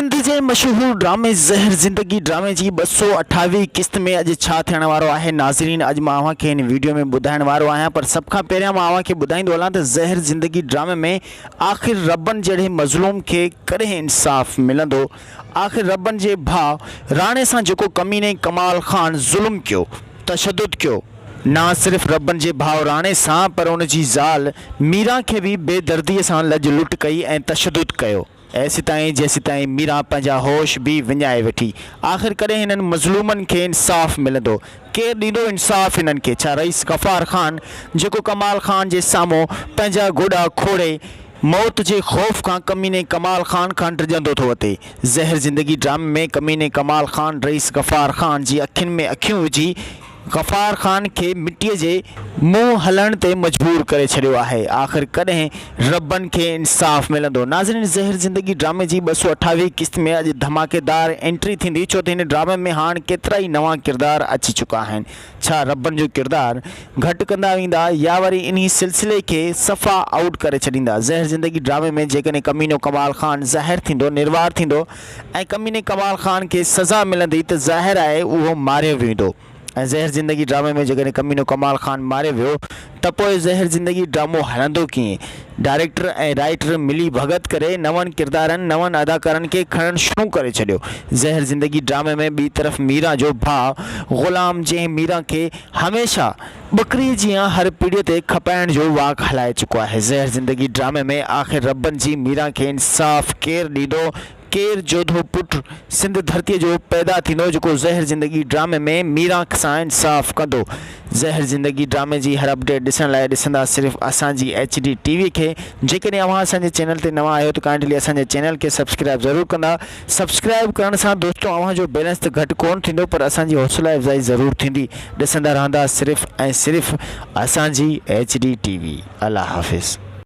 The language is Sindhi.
سنڌ جي مشهور ڊرامي زهر زندگي ڊرامي جي 228 قسط ۾ اڄ ڇا ٿيڻ وارو آهي ناظرين اڄ مان اوهان کي هن ويڊيو ۾ ٻڌائڻ وارو آهيان پر سڀ کان پهريان مان اوهان کي ٻڌائيندو هلان ته زهر زندگي ڊرامي ۾ آخر ربن جهڙي مظلوم کي ڪڏهن انصاف ملندو آخر ربن جي ڀاء راڻي سان جيڪو ڪميني ڪمال خان ظلم ڪيو تشدد ڪيو نه صرف ربن جي ڀاء راڻي سان پر ان جي زال ميران کي به بي دردي سان لڄ لٽ ڪئي ۽ تشدد ڪيو. ايسيتائين جيسيتائين ميران پنهنجا هوش به وڃائي ويٺي. آخر ڪڏهن هنن مظلومن کي انصاف ملندو؟ ڪير ڏيندو انصاف هنن کي؟ ڇا رئيس غفار خان جيڪو ڪمال خان جي سامهون پنهنجا گوڏا کوڙي موت جي خوف کان ڪميني ڪمال خان کان ڊڄندو ٿو وتي. زهر زندگي ڊرامي ۾ ڪميني ڪمال خان رئيس غفار خان جي اکين ۾ اکيون وجهي غفار خان کي مٽيء جي منهن هلڻ تي مجبور ڪري ڇڏيو آهي. آخر ڪڏهن ربن کي انصاف ملندو. ناظرين زهر زندگي ڊرامي جي 228 قسط ۾ اڄ ڌماڪيدار انٽري ٿيندي ڇو ته هن ڊرامي ۾ هاڻ ڪيترائي نوان ڪردار اچي چڪا آهن. ڇا ربن جو ڪردار گهٽ ڪندا ويندا يا وري انهي سلسلي کي صفا آئوٽ ڪري ڇڏيندا. زهر زندگي ڊرامي ۾ جيڪڏهن ڪمينو ڪمال خان ظاهر ٿيندو نروار ٿيندو ۽ ڪميني ڪمال خان کي سزا ملندي ته ظاهر آهي اهو ماريو ويندو ۽ زهر زندگي ڊرامي ۾ جيڪڏهن ڪمينو ڪمال خان ماريو ويو ته پوء زهر زندگي ڊرامو هلندو ڪيئن؟ ڊائريڪٽر ۽ رائيٽر ملي ڀڳت ڪري نون ڪردارن نون اداڪارن کي کڻڻ شروع ڪري ڇڏيو. زهر زندگي ڊرامي ۾ ٻي طرف ميران جو ڀاء غلام جنهن ميران کي هميشه ٻڪري جيان هر پيڙهي تي کپائڻ جو واڪ هلائي چڪو آهي. زهر زندگي ڊرامي ۾ آخر ربن جي ميران کي انصاف ڪير ڏيندو؟ ڪير جوڌو پٽ سنڌ ڌرتيء جو پيدا ٿيندو جيڪو زهر زندگي ڊرامي ۾ ميران سان انصاف ڪندو؟ زهر زندگي ڊرامي جي هر اپڊيٽ ڏسڻ لاء ڏسندا صرف اسان جي ايڇ ڊي ٽي وي کي. جيڪڏهن اوهان اسان جي چينل تي نوان آهيو ته ڪائنڊلي اسان جي چينل کي سبسڪرائب ضرور ڪندا. سبسڪرائب ڪرڻ سان دوستو اوهان جو بيلنس ته گهٽ ڪونه ٿيندو پر اسان جي حوصلا افزائي ضرور ٿيندي. ڏسندا رهندا صرف ۽ صرف اسان جي ايڇ ڊي ٽي وي. الله حافظ.